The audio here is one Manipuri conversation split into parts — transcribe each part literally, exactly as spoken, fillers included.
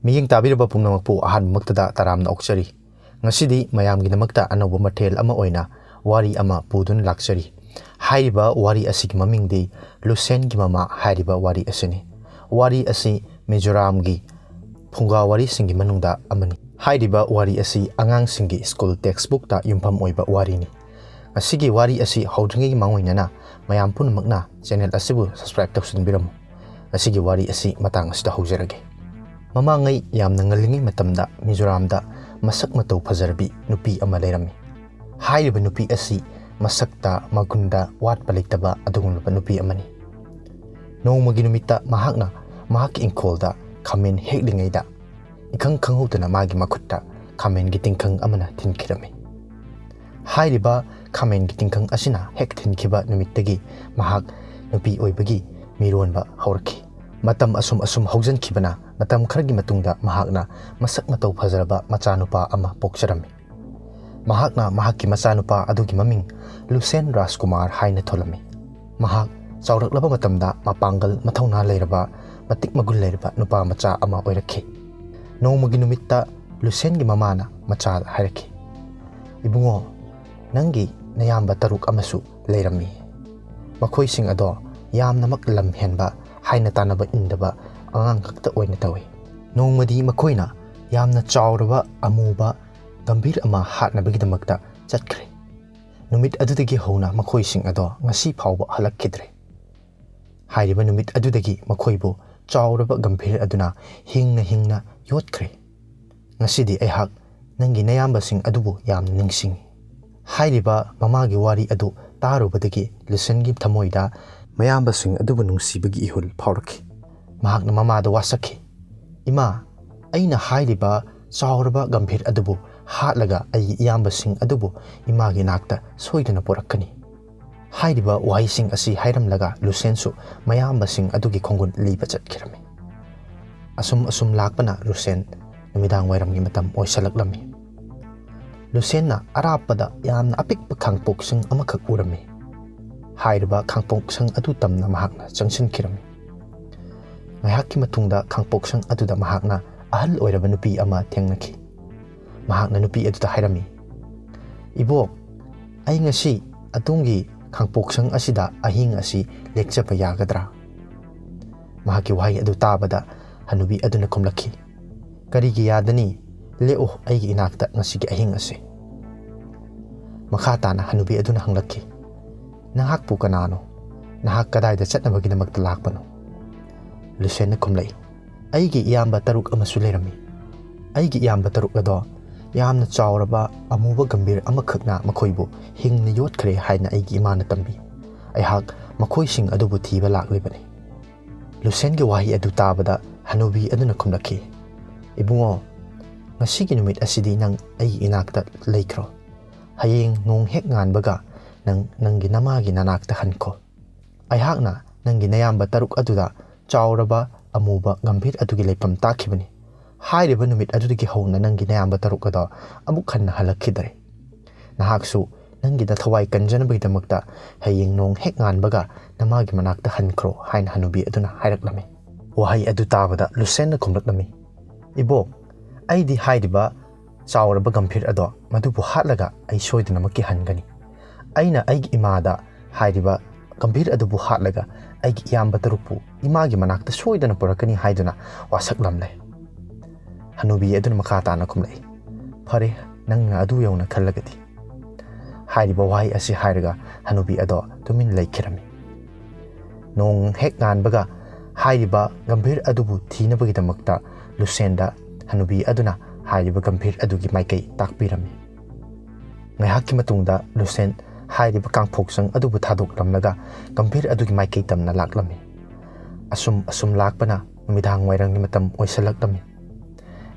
ꯃꯤꯠꯌꯦꯡ ꯇꯥꯕꯤꯔꯕ ꯄꯨꯝꯅꯃꯛꯄꯨ ꯑꯍꯥꯟꯕꯃꯛꯇꯗ ꯇꯔꯥꯝꯅ ꯑꯣꯛꯆꯔꯤ꯫ ꯉꯁꯤꯗꯤ ꯃꯌꯥꯝꯒꯤꯗꯃꯛꯇ ꯑꯅꯧꯕ ꯃꯊꯦꯜ ꯑꯃ ꯑꯣꯏꯅ ꯋꯥꯔꯤ ꯑꯃ ꯄꯨꯗꯨꯅ ꯂꯥꯛꯆꯔꯤ꯫ ꯍꯥꯏꯔꯤꯕ ꯋꯥꯔꯤ ꯑꯁꯤꯒꯤ ꯃꯃꯤꯡꯗꯤ ꯂꯨꯁꯦꯟꯒꯤ ꯃꯃꯥ ꯍꯥꯏꯔꯤꯕ ꯋꯥꯔꯤ ꯑꯁꯤꯅꯤ꯫ ꯋꯥꯔꯤ ꯑꯁꯤ ꯃꯤꯖꯣꯔꯥꯝꯒꯤ ꯐꯨꯡꯒꯥ ꯋꯥꯔꯤꯁꯤꯡꯒꯤ ꯃꯅꯨꯡꯗ ꯑꯃꯅꯤ꯫ ꯍꯥꯏꯔꯤꯕ ꯋꯥꯔꯤ ꯑꯁꯤ ꯑꯉꯥꯡꯁꯤꯡꯒꯤ ꯁ꯭ꯀꯨꯜ ꯇꯦꯛꯁꯕꯨꯛꯇ ꯌꯨꯝꯐꯝ ꯑꯣꯏꯕ ꯋꯥꯔꯤꯅꯤ꯫ ꯉꯁꯤꯒꯤ ꯋꯥꯔꯤ ꯑꯁꯤ ꯍꯧꯗ꯭ꯔꯤꯉꯩꯒꯤ ꯃꯥꯡꯑꯣꯏꯅꯅ ꯃꯌꯥꯝ ꯄꯨꯝꯅꯃꯛꯅ ꯆꯦꯅꯦꯜ ꯑꯁꯤꯕꯨ ꯁꯕꯁꯀ꯭ꯔꯥꯏꯕ ꯇꯧꯁꯤꯟꯕꯤꯔꯝꯃꯨ꯫ ꯉꯁꯤꯒꯤ ꯋꯥꯔꯤ ꯑꯁꯤ ꯃꯇꯥꯡ ꯑꯁꯤꯗ ꯍꯧꯖꯔꯒꯦ꯫ ꯃꯃꯥꯡꯉꯩ ꯌꯥꯝꯅ ꯉꯜꯂꯤꯉꯩ ꯃꯇꯝꯗ ꯃꯤꯖꯣꯔꯥꯝꯗ ꯃꯁꯛ ꯃꯇꯧ ꯐꯖꯔꯕꯤ ꯅꯨꯄꯤ ꯑꯃ ꯂꯩꯔꯝꯃꯤ꯫ ꯍꯥꯏꯔꯤꯕ ꯅꯨꯄꯤ ꯑꯁꯤ ꯃꯁꯛꯇ ꯃꯒꯨꯟꯗ ꯋꯥꯠꯄ ꯂꯩꯇꯕ ꯑꯗꯨꯒꯨꯝꯂꯕ ꯅꯨꯄꯤ ꯑꯃꯅꯤ꯫ ꯅꯣꯡꯃꯒꯤ ꯅꯨꯃꯤꯠꯇ ꯃꯍꯥꯛꯅ ꯃꯍꯥꯛꯀꯤ ꯏꯪꯈꯣꯜꯗ ꯈꯥꯃꯦꯟ ꯍꯦꯛꯂꯤꯉꯩꯗ ꯏꯈꯪ ꯈꯪꯍꯧꯗꯅ ꯃꯥꯒꯤ ꯃꯈꯨꯠꯇ ꯈꯥꯃꯦꯟꯒꯤ ꯇꯤꯡꯈꯪ ꯑꯃꯅ ꯊꯤꯟꯈꯤꯔꯝꯃꯤ꯫ ꯍꯥꯏꯔꯤꯕ ꯈꯥꯃꯦꯟꯒꯤ ꯇꯤꯡꯈꯪ ꯑꯁꯤꯅ ꯍꯦꯛ ꯊꯤꯟꯈꯤꯕ ꯅꯨꯃꯤꯠꯇꯒꯤ ꯃꯍꯥꯛ ꯅꯨꯄꯤ ꯑꯣꯏꯕꯒꯤ ꯃꯤꯔꯣꯟꯕ ꯍꯧꯔꯛꯈꯤ꯫ ꯃꯇꯝ ꯑꯁꯨꯝ ꯑꯁꯨꯝ ꯍꯧꯖꯤꯟꯈꯤꯕꯅ ꯃꯇꯝ ꯈꯔꯒꯤ ꯃꯇꯨꯡꯗ ꯃꯍꯥꯛꯅ ꯃꯁꯛ ꯃꯇꯧ ꯐꯖꯔꯕ ꯃꯆꯥꯅꯨꯄꯥ ꯑꯃ ꯄꯣꯛꯆꯔꯝꯃꯤ꯫ ꯃꯍꯥꯛꯅ ꯃꯍꯥꯛꯀꯤ ꯃꯆꯥꯅꯨꯄꯥ ꯑꯗꯨꯒꯤ ꯃꯃꯤꯡ ꯂꯨꯁꯦꯟ ꯔꯥꯖꯀꯨꯃꯥꯔ ꯍꯥꯏꯅ ꯊꯣꯜꯂꯝꯃꯤ꯫ ꯃꯍꯥꯛ ꯆꯥꯎꯔꯛꯂꯕ ꯃꯇꯝꯗ ꯃꯄꯥꯡꯒꯜ ꯃꯊꯧꯅꯥ ꯂꯩꯔꯕ, ꯃꯇꯤꯛ ꯃꯒꯨꯟ ꯂꯩꯔꯕ ꯅꯨꯄꯥ ꯃꯆꯥ ꯑꯃ ꯑꯣꯏꯔꯛꯈꯤ꯫ ꯅꯣꯡꯃꯒꯤ ꯅꯨꯃꯤꯠꯇ ꯂꯨꯁꯦꯟꯒꯤ ꯃꯃꯥꯅ ꯃꯆꯥꯗ ꯍꯥꯏꯔꯛꯈꯤ, "ꯏꯕꯨꯡꯉꯣ, ꯅꯪꯒꯤ ꯅꯌꯥꯝꯕ ꯇꯔꯨꯛ ꯑꯃꯁꯨ ꯂꯩꯔꯝꯃꯤ꯫ ꯃꯈꯣꯏꯁꯤꯡ ꯑꯗꯣ ꯌꯥꯝꯅꯃꯛ ꯂꯝ ꯍꯦꯟꯕ, ꯍꯥꯏꯅ ꯇꯥꯅꯕ ꯏꯟꯗꯕ ꯑꯉꯥꯡ ꯈꯛꯇ ꯑꯣꯏꯅ ꯇꯧꯏ꯫ ꯅꯣꯡꯃꯗꯤ ꯃꯈꯣꯏꯅ ꯌꯥꯝꯅ ꯆꯥꯎꯔꯕ ꯑꯃꯨꯕ ꯒꯝꯚꯤꯔ ꯑꯃ ꯍꯥꯠꯅꯕꯒꯤꯗꯃꯛꯇ ꯆꯠꯈ꯭ꯔꯦ꯫ ꯅꯨꯃꯤꯠ ꯑꯗꯨꯗꯒꯤ ꯍꯧꯅ ꯃꯈꯣꯏꯁꯤꯡ ꯑꯗꯣ ꯉꯁꯤ ꯐꯥꯎꯕ ꯍꯜꯂꯛꯈꯤꯗ꯭ꯔꯦ"꯫ ꯍꯥꯏꯔꯤꯕ ꯅꯨꯃꯤꯠ ꯑꯗꯨꯗꯒꯤ ꯃꯈꯣꯏꯕꯨ ꯆꯥꯎꯔꯕ ꯒꯝꯚꯤꯔ ꯑꯗꯨꯅ ꯍꯤꯡꯅ ꯍꯤꯡꯅ ꯌꯣꯠꯈ꯭ꯔꯦ꯫ "ꯉꯁꯤꯗꯤ ꯑꯩꯍꯥꯛ ꯅꯪꯒꯤ ꯅꯌꯥꯝꯕꯁꯤꯡ ꯑꯗꯨꯕꯨ ꯌꯥꯝꯅ ꯅꯤꯡꯁꯤꯡꯏ"꯫ ꯍꯥꯏꯔꯤꯕ ꯃꯃꯥꯒꯤ ꯋꯥꯔꯤ ꯑꯗꯨ ꯇꯥꯔꯨꯕꯗꯒꯤ ꯂꯨꯁꯦꯟꯒꯤ ꯊꯃꯣꯏꯗ ꯃꯌꯥꯝꯕꯁꯤꯡ ꯑꯗꯨꯕꯨ ꯅꯨꯡꯁꯤꯕꯒꯤ ꯏꯍꯨꯜ ꯐꯥꯎꯔꯛꯈꯤ꯫ ꯃꯍꯥꯛꯅ ꯃꯃꯥꯗ ꯋꯥꯁꯛꯈꯤ, "ꯏꯃꯥ, ꯑꯩꯅ ꯍꯥꯏꯔꯤꯕ ꯆꯥꯎꯔꯕ ꯒꯝꯚꯤꯔ ꯑꯗꯨꯕꯨ ꯍꯥꯠꯂꯒ ꯑꯩꯒꯤ ꯏꯌꯥꯝꯕꯁꯤꯡ ꯑꯗꯨꯕꯨ ꯏꯃꯥꯒꯤ ꯅꯥꯛꯇ ꯁꯣꯏꯗꯅ ꯄꯨꯔꯛꯀꯅꯤ"꯫ ꯍꯥꯏꯔꯤꯕ ꯋꯥꯍꯩꯁꯤꯡ ꯑꯁꯤ ꯍꯥꯏꯔꯝꯂꯒ ꯂꯨꯁꯦꯟꯁꯨ ꯃꯌꯥꯝꯕꯁꯤꯡ ꯑꯗꯨꯒꯤ ꯈꯣꯡꯒꯨꯟ ꯂꯤꯕ ꯆꯠꯈꯤꯔꯝꯃꯤ꯫ ꯑꯁꯨꯝ ꯑꯁꯨꯝ ꯂꯥꯛꯄꯅ ꯂꯨꯁꯦꯟ ꯅꯨꯃꯤꯗꯥꯡ ꯋꯥꯏꯔꯝꯒꯤ ꯃꯇꯝ ꯑꯣꯏꯁꯜꯂꯛꯂꯝꯃꯤ꯫ ꯂꯨꯁꯦꯟꯅ ꯑꯔꯥꯞꯄꯗ ꯌꯥꯝꯅ ꯑꯄꯤꯛꯄ ꯈꯥꯡꯄꯣꯛꯁꯪ ꯑꯃꯈꯛ ꯎꯔꯝꯃꯤ꯫ ꯍꯥꯏꯔꯤꯕ ꯈꯥꯡꯄꯣꯛꯁꯪ ꯑꯗꯨ ꯇꯝꯅ ꯃꯍꯥꯛꯅ ꯆꯪꯁꯤꯟꯈꯤꯔꯝꯃꯤ꯫ ꯉꯥꯏꯍꯥꯛꯀꯤ ꯃꯇꯨꯡꯗ ꯈꯥꯡꯄꯣꯛꯁꯪ ꯑꯗꯨꯗ ꯃꯍꯥꯛꯅ ꯑꯍꯜ ꯑꯣꯏꯔꯕ ꯅꯨꯄꯤ ꯑꯃ ꯊꯦꯡꯅꯈꯤ꯫ ꯃꯍꯥꯛꯅ ꯅꯨꯄꯤ ꯑꯗꯨꯗ ꯍꯥꯏꯔꯝꯃꯤ, "ꯏꯕꯣꯛ, ꯑꯩ ꯉꯁꯤ ꯑꯗꯣꯝꯒꯤ ꯈꯥꯡꯄꯣꯛꯁꯪ ꯑꯁꯤꯗ ꯑꯍꯤꯡ ꯑꯁꯤ ꯂꯦꯛꯆꯕ ꯌꯥꯒꯗ꯭ꯔꯥ?" ꯃꯍꯥꯛꯀꯤ ꯋꯥꯍꯩ ꯑꯗꯨ ꯇꯥꯕꯗ ꯍꯅꯨꯕꯤ ꯑꯗꯨꯅ ꯈꯨꯝꯂꯛꯈꯤ, "ꯀꯔꯤꯒꯤ ꯌꯥꯗꯅꯤ? ꯂꯦꯛꯎ ꯑꯩꯒꯤ ꯏꯅꯥꯛꯇ ꯉꯁꯤꯒꯤ ꯑꯍꯤꯡ ꯑꯁꯤ꯫" ꯃꯈꯥ ꯇꯥꯅ ꯍꯅꯨꯕꯤ ꯑꯗꯨꯅ ꯍꯪꯂꯛꯈꯤ, "ꯅꯍꯥꯛꯄꯨ ꯀꯅꯥꯅꯣ? ꯅꯍꯥꯛ ꯀꯗꯥꯏꯗ ꯆꯠꯅꯕꯒꯤꯗꯃꯛꯇ ꯂꯥꯛꯄꯅꯣ?" ꯂꯨꯁꯦꯟꯅ ꯈꯨꯝꯂꯛꯏ, "ꯑꯩꯒꯤ ꯏꯌꯥꯝꯕ ꯇꯔꯨꯛ ꯑꯃꯁꯨ ꯂꯩꯔꯝꯃꯤ꯫ ꯑꯩꯒꯤ ꯏꯌꯥꯝꯕ ꯇꯔꯨꯛ ꯑꯗꯣ ꯌꯥꯝꯅ ꯆꯥꯎꯔꯕ ꯑꯃꯨꯕ ꯒꯝꯚꯤꯔ ꯑꯃꯈꯛꯅ ꯃꯈꯣꯏꯕꯨ ꯍꯤꯡꯅ ꯌꯣꯠꯈ꯭ꯔꯦ ꯍꯥꯏꯅ ꯑꯩꯒꯤ ꯏꯃꯥꯅ ꯇꯝꯕꯤ꯫ ꯑꯩꯍꯥꯛ ꯃꯈꯣꯏꯁꯤꯡ ꯑꯗꯨꯕꯨ ꯊꯤꯕ ꯂꯥꯛꯂꯤꯕꯅꯤ꯫" ꯂꯨꯁꯦꯟꯒꯤ ꯋꯥꯍꯩ ꯑꯗꯨ ꯇꯥꯕꯗ ꯍꯅꯨꯕꯤ ꯑꯗꯨꯅ ꯈꯨꯝꯂꯛꯈꯤ, "ꯏꯕꯨꯡꯉꯣ, ꯉꯁꯤꯒꯤ ꯅꯨꯃꯤꯠ ꯑꯁꯤꯗꯤ ꯅꯪ ꯑꯩꯒꯤ ꯏꯅꯥꯛꯇ ꯂꯩꯈ꯭ꯔꯣ꯫ ꯍꯌꯦꯡ ꯅꯣꯡ ꯍꯦꯛ ꯉꯥꯟꯕꯒ ꯅꯪ ꯅꯪꯒꯤ ꯅꯃꯥꯒꯤ ꯅꯅꯥꯛꯇ ꯍꯟꯈꯣ꯫ ꯑꯩꯍꯥꯛꯅ ꯅꯪꯒꯤ ꯅꯌꯥꯝꯕ ꯇꯔꯨꯛ ꯑꯗꯨꯗ ꯆꯥꯎꯔꯕ ꯑꯃꯨꯕ ꯒꯝꯚꯤꯔ ꯑꯗꯨꯒꯤ ꯂꯩꯐꯝ ꯇꯥꯛꯈꯤꯕꯅꯤ꯫ ꯍꯥꯏꯔꯤꯕ ꯅꯨꯃꯤꯠ ꯑꯗꯨꯗꯒꯤ ꯍꯧꯅ ꯅꯪꯒꯤ ꯅꯌꯥꯝꯕ ꯇꯔꯨꯛ ꯑꯗꯣ ꯑꯃꯨꯛ ꯍꯟꯅ ꯍꯜꯂꯛꯈꯤꯗ꯭ꯔꯦ꯫ ꯅꯍꯥꯛꯁꯨ ꯅꯪꯒꯤ ꯅꯊꯋꯥꯏ ꯀꯟꯖꯅꯕꯒꯤꯗꯃꯛꯇ ꯍꯌꯦꯡ ꯅꯣꯡ ꯍꯦꯛ ꯉꯥꯟꯕꯒ ꯅꯃꯥꯒꯤ ꯃꯅꯥꯛꯇ ꯍꯟꯈ꯭ꯔꯣ" ꯍꯥꯏꯅ ꯍꯅꯨꯕꯤ ꯑꯗꯨꯅ ꯍꯥꯏꯔꯛꯂꯝꯃꯤ꯫ ꯋꯥꯍꯩ ꯑꯗꯨ ꯇꯥꯕꯗ ꯂꯨꯁꯦꯟꯅ ꯈꯨꯝꯂꯛꯂꯝꯃꯤ, "ꯏꯕꯣꯛ, ꯑꯩꯗꯤ ꯍꯥꯏꯔꯤꯕ ꯆꯥꯎꯔꯕ ꯒꯝꯚꯤꯔ ꯑꯗꯣ ꯃꯗꯨꯕꯨ ꯍꯥꯠꯂꯒ ꯑꯩ ꯁꯣꯏꯗꯅꯃꯛꯀꯤ ꯍꯟꯒꯅꯤ꯫ ꯑꯩꯅ ꯑꯩꯒꯤ ꯏꯃꯥꯗ ꯍꯥꯏꯔꯤꯕ ꯒꯝꯚꯤꯔ ꯑꯗꯨꯕꯨ ꯍꯥꯠꯂꯒ ꯑꯩꯒꯤ ꯏꯌꯥꯝꯕ ꯇꯔꯨꯛꯄꯨ ꯏꯃꯥꯒꯤ ꯃꯅꯥꯛꯇ ꯁꯣꯏꯗꯅ ꯄꯨꯔꯛꯀꯅꯤ ꯍꯥꯏꯗꯨꯅ ꯋꯥꯁꯛꯂꯝꯂꯦ꯫" ꯍꯅꯨꯕꯤ ꯑꯗꯨꯅ ꯃꯈꯥ ꯇꯥꯅ ꯈꯨꯝꯂꯛꯏ, "ꯐꯔꯦ, ꯅꯪꯅ ꯑꯗꯨ ꯌꯧꯅ ꯈꯜꯂꯒꯗꯤ꯫" ꯍꯥꯏꯔꯤꯕ ꯋꯥꯍꯩ ꯑꯁꯤ ꯍꯥꯏꯔꯒ ꯍꯅꯨꯕꯤ ꯑꯗꯣ ꯇꯨꯃꯤꯟ ꯂꯩꯈꯤꯔꯝꯃꯤ꯫ ꯅꯣꯡ ꯍꯦꯛ ꯉꯥꯟꯕꯒ ꯍꯥꯏꯔꯤꯕ ꯒꯝꯚꯤꯔ ꯑꯗꯨꯕꯨ ꯊꯤꯅꯕꯒꯤꯗꯃꯛꯇ ꯂꯨꯁꯦꯟꯗ ꯍꯅꯨꯕꯤ ꯑꯗꯨꯅ ꯍꯥꯏꯔꯤꯕ ꯒꯝꯚꯤꯔ ꯑꯗꯨꯒꯤ ꯃꯥꯏꯀꯩ ꯇꯥꯛꯄꯤꯔꯝꯃꯤ꯫ ꯉꯥꯏꯍꯥꯛꯀꯤ ꯃꯇꯨꯡꯗ ꯂꯨꯁꯦꯟ ꯍꯥꯏꯔꯤꯕ ꯀꯥꯡꯄꯣꯛꯁꯪ ꯑꯗꯨꯕꯨ ꯊꯥꯗꯣꯛꯂꯝꯂꯒ ꯒꯝꯚꯤꯔ ꯑꯗꯨꯒꯤ ꯃꯥꯏꯀꯩ ꯇꯝꯅ ꯂꯥꯛꯂꯝꯃꯤ꯫ ꯑꯁꯨꯝ ꯑꯁꯨꯝ ꯂꯥꯛꯄꯅ ꯅꯨꯃꯤꯗꯥꯡ ꯋꯥꯏꯔꯝꯒꯤ ꯃꯇꯝ ꯑꯣꯏꯁꯜꯂꯛꯂꯝꯃꯤ꯫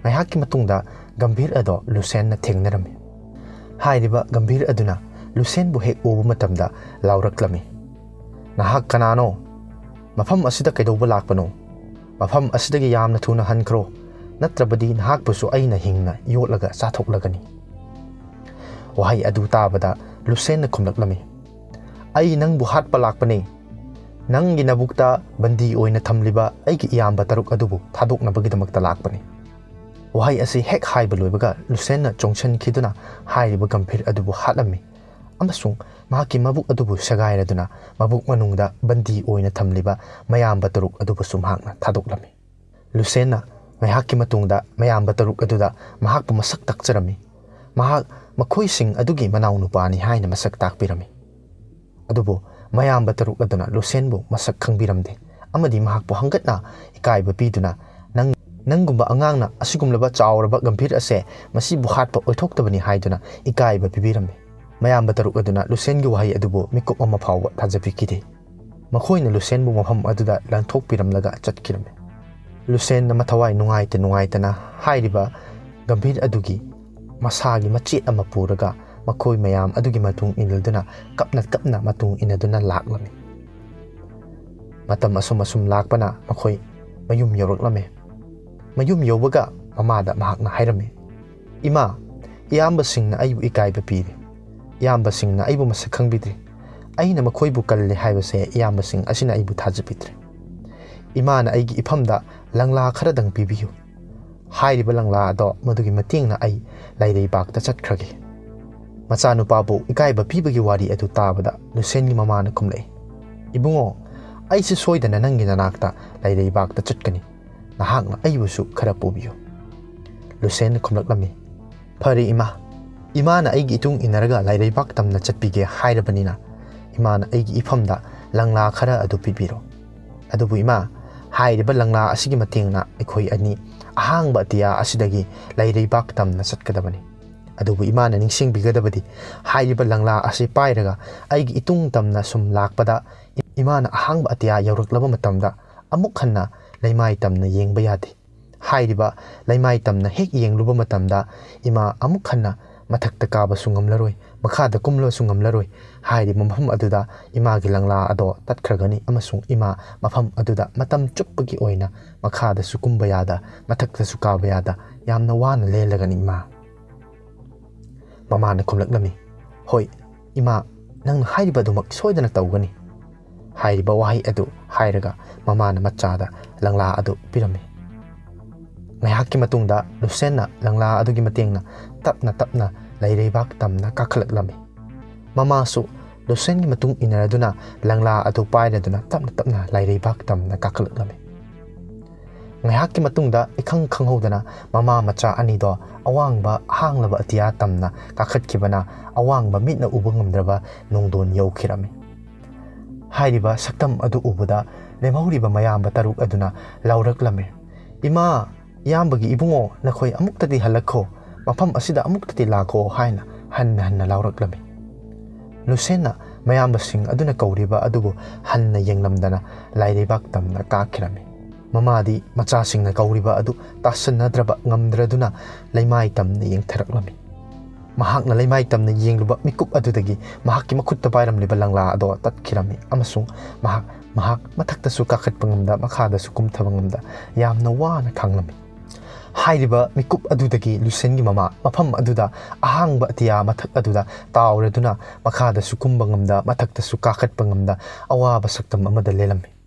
ꯉꯥꯏꯍꯥꯛꯀꯤ ꯃꯇꯨꯡꯗ ꯒꯝꯚꯤꯔ ꯑꯗꯣ ꯂꯨꯁꯦꯟꯅ ꯊꯦꯡꯅꯔꯝꯃꯤ꯫ ꯍꯥꯏꯔꯤꯕ ꯒꯝꯚꯤꯔ ꯑꯗꯨꯅ ꯂꯨꯁꯦꯟꯕꯨ ꯍꯦꯛ ꯎꯕ ꯃꯇꯝꯗ ꯂꯥꯎꯔꯛꯂꯝꯃꯤ, "ꯅꯍꯥꯛ ꯀꯅꯥꯅꯣ? ꯃꯐꯝ ꯑꯁꯤꯗ ꯀꯩꯗꯧꯕ ꯂꯥꯛꯄꯅꯣ? ꯃꯐꯝ ꯑꯁꯤꯗꯒꯤ ꯌꯥꯝꯅ ꯊꯨꯅ ꯍꯟꯈ꯭ꯔꯣ, ꯅꯠꯇ꯭ꯔꯕꯗꯤ ꯅꯍꯥꯛꯄꯨꯁꯨ ꯑꯩꯅ ꯍꯤꯡꯅ ꯌꯣꯠꯂꯒ ꯆꯥꯊꯣꯛꯂꯒꯅꯤ꯫" ꯋꯥꯍꯩ ꯑꯗꯨ ꯇꯥꯕꯗ ꯂꯨꯁꯦꯟꯅ ꯈꯨꯝꯂꯛꯂꯝꯃꯤ, "ꯑꯩ ꯅꯪꯕꯨ ꯍꯥꯠꯄ ꯂꯥꯛꯄꯅꯤ꯫ ꯅꯪꯒꯤ ꯅꯕꯨꯛꯇ ꯕꯟꯗꯤ ꯑꯣꯏꯅ ꯊꯝꯂꯤꯕ ꯑꯩꯒꯤ ꯏꯌꯥꯝꯕ ꯇꯔꯨꯛ ꯑꯗꯨꯕꯨ ꯊꯥꯗꯣꯛꯅꯕꯒꯤꯗꯃꯛꯇ ꯂꯥꯛꯄꯅꯤ꯫" ꯋꯥꯍꯩ ꯑꯁꯤ ꯍꯦꯛ ꯍꯥꯏꯕ ꯂꯣꯏꯕꯒ ꯂꯨꯁꯦꯟꯅ ꯆꯣꯡꯁꯤꯟꯈꯤꯗꯨꯅ ꯍꯥꯏꯔꯤꯕ ꯒꯝꯚꯤꯔ ꯑꯗꯨꯕꯨ ꯍꯥꯠꯂꯝꯃꯤ ꯑꯃꯁꯨꯡ ꯃꯍꯥꯛꯀꯤ ꯃꯕꯨꯛ ꯑꯗꯨꯕꯨ ꯁꯦꯒꯥꯏꯔꯗꯨꯅ ꯃꯕꯨꯛ ꯃꯅꯨꯡꯗ ꯕꯟꯗꯤ ꯑꯣꯏꯅ ꯊꯝꯂꯤꯕ ꯃꯌꯥꯝꯕ ꯇꯔꯨꯛ ꯑꯗꯨꯕꯨꯁꯨ ꯃꯍꯥꯛꯅ ꯊꯥꯗꯣꯛꯂꯝꯃꯤ꯫ ꯂꯨꯁꯦꯟꯅ ꯉꯥꯏꯍꯥꯛꯀꯤ ꯃꯇꯨꯡꯗ ꯃꯌꯥꯝꯕ ꯇꯔꯨꯛ ꯑꯗꯨꯗ ꯃꯍꯥꯛꯄꯨ ꯃꯁꯛ ꯇꯥꯛꯆꯔꯝꯃꯤ꯫ ꯃꯍꯥꯛ ꯃꯈꯣꯏꯁꯤꯡ ꯑꯗꯨꯒꯤ ꯃꯅꯥꯎꯅꯨꯄꯥꯅꯤ ꯍꯥꯏꯅ ꯃꯁꯛ ꯇꯥꯛꯄꯤꯔꯝꯃꯤ꯫ ꯑꯗꯨꯕꯨ ꯃꯌꯥꯝꯕ ꯇꯔꯨꯛ ꯑꯗꯨꯅ ꯂꯨꯁꯦꯟꯕꯨ ꯃꯁꯛ ꯈꯪꯕꯤꯔꯝꯗꯦ ꯑꯃꯗꯤ ꯃꯍꯥꯛꯄꯨ ꯍꯪꯒꯠꯅ ꯏꯀꯥꯏꯕ ꯄꯤꯗꯨꯅ, "ꯅꯪ, ꯅꯪꯒꯨꯝꯕ ꯑꯉꯥꯡꯅ ꯑꯁꯤꯒꯨꯝꯂꯕ ꯆꯥꯎꯔꯕ ꯒꯝꯚꯤꯔ ꯑꯁꯦ ꯃꯁꯤꯕꯨ ꯍꯥꯠꯄ ꯑꯣꯏꯊꯣꯛꯇꯕꯅꯤ" ꯍꯥꯏꯗꯨꯅ ꯏꯀꯥꯏꯕ ꯄꯤꯕꯤꯔꯝꯃꯤ꯫ ꯃꯌꯥꯝꯕ ꯇꯔꯨꯛ ꯑꯗꯨꯅ ꯂꯨꯁꯦꯟꯒꯤ ꯋꯥꯍꯩ ꯑꯗꯨꯕꯨ ꯃꯤꯀꯨꯞ ꯑꯃ ꯐꯥꯎꯕ ꯊꯥꯖꯕꯤꯈꯤꯗꯦ꯫ ꯃꯈꯣꯏꯅ ꯂꯨꯁꯦꯟꯕꯨ ꯃꯐꯝ ꯑꯗꯨꯗ ꯂꯪꯊꯣꯛꯄꯤꯔꯝꯂꯒ ꯆꯠꯈꯤꯔꯝꯃꯤ꯫ ꯂꯨꯁꯦꯟꯅ ꯃꯊꯋꯥꯏ ꯅꯨꯡꯉꯥꯏꯇ ꯅꯨꯡꯉꯥꯏꯇꯅ ꯍꯥꯏꯔꯤꯕ ꯒꯝꯚꯤꯔ ꯑꯗꯨꯒꯤ ꯃꯁꯥꯒꯤ ꯃꯆꯦꯠ ꯑꯃ ꯄꯨꯔꯒ ꯃꯈꯣꯏ ꯃꯌꯥꯝ ꯑꯗꯨꯒꯤ ꯃꯇꯨꯡ ꯏꯟꯅꯗꯨꯅ ꯀꯞꯅ ꯀꯞꯅ ꯃꯇꯨꯡ ꯏꯟꯅꯗꯨꯅ ꯂꯥꯛꯂꯝꯃꯤ꯫ ꯃꯇꯝ ꯑꯁꯨꯝ ꯑꯁꯨꯝ ꯂꯥꯛꯄꯅ ꯃꯈꯣꯏ ꯃꯌꯨꯝ ꯌꯧꯔꯛꯂꯝꯃꯤ꯫ ꯃꯌꯨꯝ ꯌꯧꯕꯒ ꯃꯃꯥꯗ ꯃꯍꯥꯛꯅ ꯍꯥꯏꯔꯝꯃꯤ, "ꯏꯃꯥ, ꯏꯌꯥꯝꯕꯁꯤꯡꯅ ꯑꯩꯕꯨ ꯏꯀꯥꯏꯕ ꯄꯤꯔꯦ꯫ ꯏꯌꯥꯝꯕꯁꯤꯡꯅ ꯑꯩꯕꯨ ꯃꯁꯛ ꯈꯪꯕꯤꯗ꯭ꯔꯦ꯫ ꯑꯩꯅ ꯃꯈꯣꯏꯕꯨ ꯀꯜꯂꯦ ꯍꯥꯏꯕꯁꯦ ꯏꯌꯥꯝꯕꯁꯤꯡ ꯑꯁꯤꯅ ꯑꯩꯕꯨ ꯊꯥꯖꯕꯤꯗ꯭ꯔꯦ꯫ ꯏꯃꯥꯅ ꯑꯩꯒꯤ ꯏꯐꯝꯗ ꯂꯪꯂꯥ ꯈꯔꯗꯪ ꯄꯤꯕꯤꯌꯨ꯫ ꯍꯥꯏꯔꯤꯕ ꯂꯪꯂꯥ ꯑꯗꯣ ꯃꯗꯨꯒꯤ ꯃꯇꯦꯡꯅ ꯑꯩ ꯂꯥꯏꯔꯩꯕꯥꯛꯇ ꯆꯠꯈ꯭ꯔꯒꯦ꯫" ꯃꯆꯥꯅꯨꯄꯥꯕꯨ ꯏꯀꯥꯏꯕ ꯄꯤꯕꯒꯤ ꯋꯥꯔꯤ ꯑꯗꯨ ꯇꯥꯕꯗ ꯂꯨꯁꯦꯟꯒꯤ ꯃꯃꯥꯅ ꯈꯨꯝꯂꯛꯏ, "ꯏꯕꯨꯡꯉꯣ, ꯑꯩꯁꯨ ꯁꯣꯏꯗꯅ ꯅꯪꯒꯤ ꯅꯅꯥꯛꯇ ꯂꯥꯏꯔꯩꯕꯥꯛꯇ ꯆꯠꯀꯅꯤ꯫ ꯅꯍꯥꯛꯅ ꯑꯩꯕꯨꯁꯨ ꯈꯔ ꯄꯨꯕꯤꯌꯨ꯫" ꯂꯨꯁꯦꯟꯅ ꯈꯨꯝꯂꯛꯂꯝꯃꯤ, "ꯐꯔꯦ ꯏꯃꯥ, ꯏꯃꯥꯅ ꯑꯩꯒꯤ ꯏꯇꯨꯡ ꯏꯟꯅꯔꯒ ꯂꯥꯏꯔꯩꯕꯥꯛ ꯇꯝꯅ ꯆꯠꯄꯤꯒꯦ ꯍꯥꯏꯔꯕꯅꯤꯅ ꯏꯃꯥꯅ ꯑꯩꯒꯤ ꯏꯐꯝꯗ ꯂꯪꯂꯥ ꯈꯔ ꯑꯗꯨ ꯄꯤꯕꯤꯔꯣ꯫ ꯑꯗꯨꯕꯨ ꯏꯃꯥ, ꯍꯥꯏꯔꯤꯕ ꯂꯪꯂꯥ ꯑꯁꯤꯒꯤ ꯃꯇꯦꯡꯅ ꯑꯩꯈꯣꯏ ꯑꯅꯤ ꯑꯍꯥꯡꯕ ꯑꯇꯤꯌꯥ ꯑꯁꯤꯗꯒꯤ ꯂꯥꯏꯔꯩꯕꯥꯛ ꯇꯝꯅ ꯆꯠꯀꯗꯕꯅꯤ꯫ ꯑꯗꯨꯕꯨ ꯏꯃꯥꯅ ꯅꯤꯡꯁꯤꯡꯕꯤꯒꯗꯕꯗꯤ ꯍꯥꯏꯔꯤꯕ ꯂꯪꯂꯥ ꯑꯁꯤ ꯄꯥꯏꯔꯒ ꯑꯩꯒꯤ ꯏꯇꯨꯡ ꯇꯝꯅ ꯁꯨꯝ ꯂꯥꯛꯄꯗ ꯏꯃꯥꯅ ꯑꯍꯥꯡꯕ ꯑꯇꯤꯌꯥ ꯌꯧꯔꯛꯂꯕ ꯃꯇꯝꯗ ꯑꯃꯨꯛ ꯍꯟꯅ ꯂꯩꯃꯥꯏ ꯇꯝꯅ ꯌꯦꯡꯕ ꯌꯥꯗꯦ꯫ ꯍꯥꯏꯔꯤꯕ ꯂꯩꯃꯥꯏ ꯇꯝꯅ ꯍꯦꯛ ꯌꯦꯡꯂꯨꯕ ꯃꯇꯝꯗ ꯏꯃꯥ ꯑꯃꯨꯛ ꯍꯟꯅ ꯃꯊꯛꯇ ꯀꯥꯕꯁꯨ ꯉꯝꯂꯔꯣꯏ, ꯃꯈꯥꯗ ꯀꯨꯝꯂꯁꯨ ꯉꯝꯂꯔꯣꯏ꯫ ꯍꯥꯏꯔꯤꯕ ꯃꯐꯝ ꯑꯗꯨꯗ ꯏꯃꯥꯒꯤ ꯂꯪꯂꯥ ꯑꯗꯣ ꯇꯠꯈ꯭ꯔꯒꯅꯤ ꯑꯃꯁꯨꯡ ꯏꯃꯥ ꯃꯐꯝ ꯑꯗꯨꯗ ꯃꯇꯝ ꯆꯨꯞꯄꯒꯤ ꯑꯣꯏꯅ ꯃꯈꯥꯗꯁꯨ ꯀꯨꯝꯕ ꯌꯥꯗ, ꯃꯊꯛꯇꯁꯨ ꯀꯥꯕ ꯌꯥꯗ ꯌꯥꯝꯅ ꯋꯥꯅ ꯂꯦꯜꯂꯒꯅꯤ ꯏꯃꯥ꯫" ꯃꯃꯥꯅ ꯈꯨꯝꯂꯛꯂꯝꯃꯤ, "ꯍꯣꯏ, ꯏꯃꯥ, ꯅꯪꯅ ꯍꯥꯏꯔꯤꯕ ꯑꯗꯨꯃꯛ ꯁꯣꯏꯗꯅ ꯇꯧꯒꯅꯤ꯫" ꯍꯥꯏꯔꯤꯕ ꯋꯥꯍꯩ ꯑꯗꯨ ꯍꯥꯏꯔꯒ ꯃꯃꯥꯅ ꯃꯆꯥꯗ ꯂꯪꯂꯥ ꯑꯗꯨ ꯄꯤꯔꯝꯃꯤ꯫ ꯉꯥꯏꯍꯥꯛꯀꯤ ꯃꯇꯨꯡꯗ ꯂꯨꯁꯦꯟꯅ ꯂꯪꯂꯥ ꯑꯗꯨꯒꯤ ꯃꯇꯦꯡꯅ ꯇꯞꯅ ꯇꯞꯅ ꯂꯩꯔꯩꯕꯥꯛ ꯇꯝꯅ ꯀꯥꯈꯠꯂꯛꯂꯝꯃꯤ꯫ ꯃꯃꯥꯁꯨ ꯂꯨꯁꯦꯟꯒꯤ ꯃꯇꯨꯡ ꯏꯟꯅꯔꯗꯨꯅ ꯂꯪꯂꯥ ꯑꯗꯨ ꯄꯥꯏꯔꯗꯨꯅ ꯇꯞꯅ ꯇꯞꯅ ꯂꯩꯔꯩꯕꯥꯛ ꯇꯝꯅ ꯀꯥꯈꯠꯂꯛꯂꯝꯃꯤ꯫ ꯉꯥꯏꯍꯥꯛꯀꯤ ꯃꯇꯨꯡꯗ ꯏꯈꯪ ꯈꯪꯍꯧꯗꯅ ꯃꯃꯥ ꯃꯆꯥ ꯑꯅꯤꯗꯣ ꯑꯋꯥꯡꯕ ꯑꯍꯥꯡꯂꯕ ꯑꯇꯤꯌꯥ ꯇꯝꯅ ꯀꯥꯈꯠꯈꯤꯕꯅ ꯑꯋꯥꯡꯕ ꯃꯤꯠꯅ ꯎꯕ ꯉꯝꯗ꯭ꯔꯕ ꯅꯣꯡꯗꯣꯟ ꯌꯧꯈꯤꯔꯝꯃꯤ꯫ ꯍꯥꯏꯔꯤꯕ ꯁꯛꯇꯝ ꯑꯗꯨ ꯎꯕꯗ ꯂꯦꯝꯍꯧꯔꯤꯕ ꯃꯌꯥꯝꯕ ꯇꯔꯨꯛ ꯑꯗꯨꯅ ꯂꯥꯎꯔꯛꯂꯝꯃꯤ, "ꯏꯃꯥ, ꯏꯌꯥꯝꯕꯒꯤ ꯏꯕꯨꯡꯉꯣ, ꯅꯈꯣꯏ ꯑꯃꯨꯛꯇꯗꯤ ꯍꯜꯂꯛꯈꯣ, ꯃꯐꯝ ꯑꯁꯤꯗ ꯑꯃꯨꯛꯇꯗꯤ ꯂꯥꯛꯈꯣ" ꯍꯥꯏꯅ ꯍꯟꯅ ꯍꯟꯅ ꯂꯥꯎꯔꯛꯂꯝꯃꯤ꯫ ꯂꯨꯁꯦꯟꯅ ꯃꯌꯥꯝꯕꯁꯤꯡ ꯑꯗꯨꯅ ꯀꯧꯔꯤꯕ ꯑꯗꯨꯕꯨ ꯍꯟꯅ ꯌꯦꯡꯂꯝꯗꯅ ꯂꯥꯏꯔꯩꯕꯥꯛ ꯇꯝꯅ ꯀꯥꯈꯤꯔꯝꯃꯤ꯫ ꯃꯃꯥꯗꯤ ꯃꯆꯥꯁꯤꯡꯅ ꯀꯧꯔꯤꯕ ꯑꯗꯨ ꯇꯥꯁꯟꯅꯗ꯭ꯔꯕ ꯉꯝꯗ꯭ꯔꯗꯨꯅ ꯂꯩꯃꯥꯏ ꯇꯝꯅ ꯌꯦꯡꯊꯔꯛꯂꯝꯃꯤ꯫ ꯃꯍꯥꯛꯅ ꯂꯩꯃꯥꯏ ꯇꯝꯅ ꯌꯦꯡꯂꯨꯕ ꯃꯤꯀꯨꯞ ꯑꯗꯨꯗꯒꯤ ꯃꯍꯥꯛꯀꯤ ꯃꯈꯨꯠꯇ ꯄꯥꯏꯔꯝꯂꯤꯕ ꯂꯪꯂꯥ ꯑꯗꯣ ꯇꯠꯈꯤꯔꯝꯃꯤ ꯑꯃꯁꯨꯡ ꯃꯍꯥꯛ, ꯃꯍꯥꯛ ꯃꯊꯛꯇꯁꯨ ꯀꯥꯈꯠꯄ ꯉꯝꯗ, ꯃꯈꯥꯗꯁꯨ ꯀꯨꯝꯊꯕ ꯉꯝꯗ ꯌꯥꯝꯅ ꯋꯥꯅ ꯈꯥꯡꯂꯝꯃꯤ꯫ ꯍꯥꯏꯔꯤꯕ ꯃꯤꯀꯨꯞ ꯑꯗꯨꯗꯒꯤ ꯂꯨꯁꯦꯟꯒꯤ ꯃꯃꯥ ꯃꯐꯝ ꯑꯗꯨꯗ ꯑꯍꯥꯡꯕ ꯑꯇꯤꯌꯥ ꯃꯊꯛ ꯑꯗꯨꯗ ꯇꯥꯎꯔꯗꯨꯅ ꯃꯈꯥꯗꯁꯨ ꯀꯨꯝꯕ ꯉꯝꯗ, ꯃꯊꯛꯇꯁꯨ ꯀꯥꯈꯠꯄ ꯉꯝꯗ ꯑꯋꯥꯕ ꯁꯛꯇꯝ ꯑꯃꯗ ꯂꯦꯜꯂꯝꯃꯤ꯫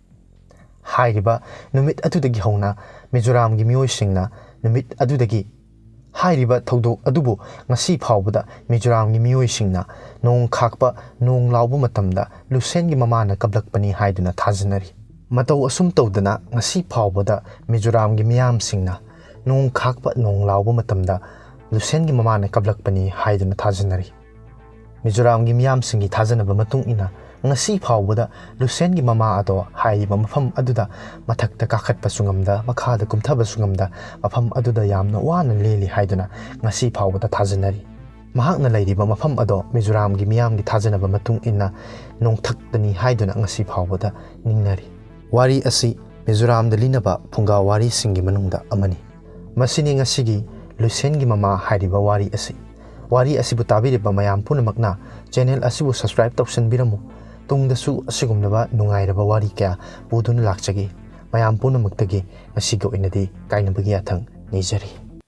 ꯍꯥꯏꯔꯤꯕ ꯅꯨꯃꯤꯠ ꯑꯗꯨꯗꯒꯤ ꯍꯧꯅ ꯃꯤꯖꯣꯔꯥꯝꯒꯤ ꯃꯤꯑꯣꯏꯁꯤꯡꯅ ꯅꯨꯃꯤꯠ ꯑꯗꯨꯗꯒꯤ ꯍꯥꯏꯔꯤꯕ ꯊꯧꯗꯣꯛ ꯑꯗꯨꯕꯨ ꯉꯁꯤ ꯐꯥꯎꯕꯗ ꯃꯤꯖꯣꯔꯥꯝꯒꯤ ꯃꯤꯑꯣꯏꯁꯤꯡꯅ ꯅꯣꯡ ꯈꯥꯛꯄ, ꯅꯣꯡ ꯂꯥꯎꯕ ꯃꯇꯝꯗ ꯂꯨꯁꯦꯟꯒꯤ ꯃꯃꯥꯅ ꯀꯞꯂꯛꯄꯅꯤ ꯍꯥꯏꯗꯨꯅ ꯊꯥꯖꯅꯔꯤ꯫ ꯃꯇꯧ ꯑꯁꯨꯝ ꯇꯧꯗꯅ ꯉꯁꯤ ꯐꯥꯎꯕꯗ ꯃꯤꯖꯣꯔꯥꯝꯒꯤ ꯃꯤꯌꯥꯝꯁꯤꯡꯅ ꯅꯣꯡ ꯈꯥꯛꯄ, ꯅꯣꯡ ꯂꯥꯎꯕ ꯃꯇꯝꯗ ꯂꯨꯁꯦꯟꯒꯤ ꯃꯃꯥꯅ ꯀꯞꯂꯛꯄꯅꯤ ꯍꯥꯏꯗꯨꯅ ꯊꯥꯖꯅꯔꯤ꯫ ꯃꯤꯖꯣꯔꯥꯝꯒꯤ ꯃꯤꯌꯥꯝꯁꯤꯡꯒꯤ ꯊꯥꯖꯅꯕ ꯃꯇꯨꯡ ꯏꯟꯅ ꯉꯁꯤ ꯐꯥꯎꯕꯗ ꯂꯨꯁꯦꯟꯒꯤ ꯃꯃꯥ ꯑꯗꯣ ꯍꯥꯏꯔꯤꯕ ꯃꯐꯝ ꯑꯗꯨꯗ ꯃꯊꯛꯇ ꯀꯥꯈꯠꯄꯁꯨ ꯉꯝꯗ, ꯃꯈꯥꯗ ꯀꯨꯝꯊꯕꯁꯨ ꯉꯝꯗ, ꯃꯐꯝ ꯑꯗꯨꯗ ꯌꯥꯝꯅ ꯋꯥꯅ ꯂꯦꯜꯂꯤ ꯍꯥꯏꯗꯨꯅ ꯉꯁꯤ ꯐꯥꯎꯕꯗ ꯊꯥꯖꯅꯔꯤ꯫ ꯃꯍꯥꯛꯅ ꯂꯩꯔꯤꯕ ꯃꯐꯝ ꯑꯗꯣ ꯃꯤꯖꯣꯔꯥꯝꯒꯤ ꯃꯤꯌꯥꯝꯒꯤ ꯊꯥꯖꯅꯕ ꯃꯇꯨꯡ ꯏꯟꯅ ꯅꯣꯡꯊꯛꯇꯅꯤ ꯍꯥꯏꯗꯨꯅ ꯉꯁꯤ ꯐꯥꯎꯕꯗ ꯅꯤꯡꯅꯔꯤ꯫ ꯋꯥꯔꯤ ꯑꯁꯤ ꯃꯤꯖꯣꯔꯥꯝꯗ ꯂꯤꯅꯕ ꯐꯨꯡꯒꯥ ꯋꯥꯔꯤꯁꯤꯡꯒꯤ ꯃꯅꯨꯡꯗ ꯑꯃꯅꯤ꯫ ꯃꯁꯤꯅꯤ ꯉꯁꯤꯒꯤ ꯂꯨꯁꯦꯟꯒꯤ ꯃꯃꯥ ꯍꯥꯏꯔꯤꯕ ꯋꯥꯔꯤ ꯑꯁꯤ꯫ ꯋꯥꯔꯤ ꯑꯁꯤꯕꯨ ꯇꯥꯕꯤꯔꯤꯕ ꯃꯌꯥꯝ ꯄꯨꯝꯅꯃꯛꯅ channel ꯑꯁꯤꯕꯨ subscribe ꯇꯧꯁꯟꯕꯤꯔꯝꯃꯨ꯫ ꯇꯨꯡꯗꯁꯨ ꯑꯁꯤꯒꯨꯝꯂꯕ ꯅꯨꯡꯉꯥꯏꯔꯕ ꯋꯥꯔꯤ ꯀꯌꯥ ꯄꯨꯗꯨꯅ ꯂꯥꯛꯆꯒꯦ꯫ ꯃꯌꯥꯝ ꯄꯨꯝꯅꯃꯛꯇꯒꯤ ꯉꯁꯤꯒꯤ ꯑꯣꯏꯅꯗꯤ ꯀꯥꯏꯅꯕꯒꯤ ꯌꯥꯊꯪ ꯅꯤꯖꯔꯤ꯫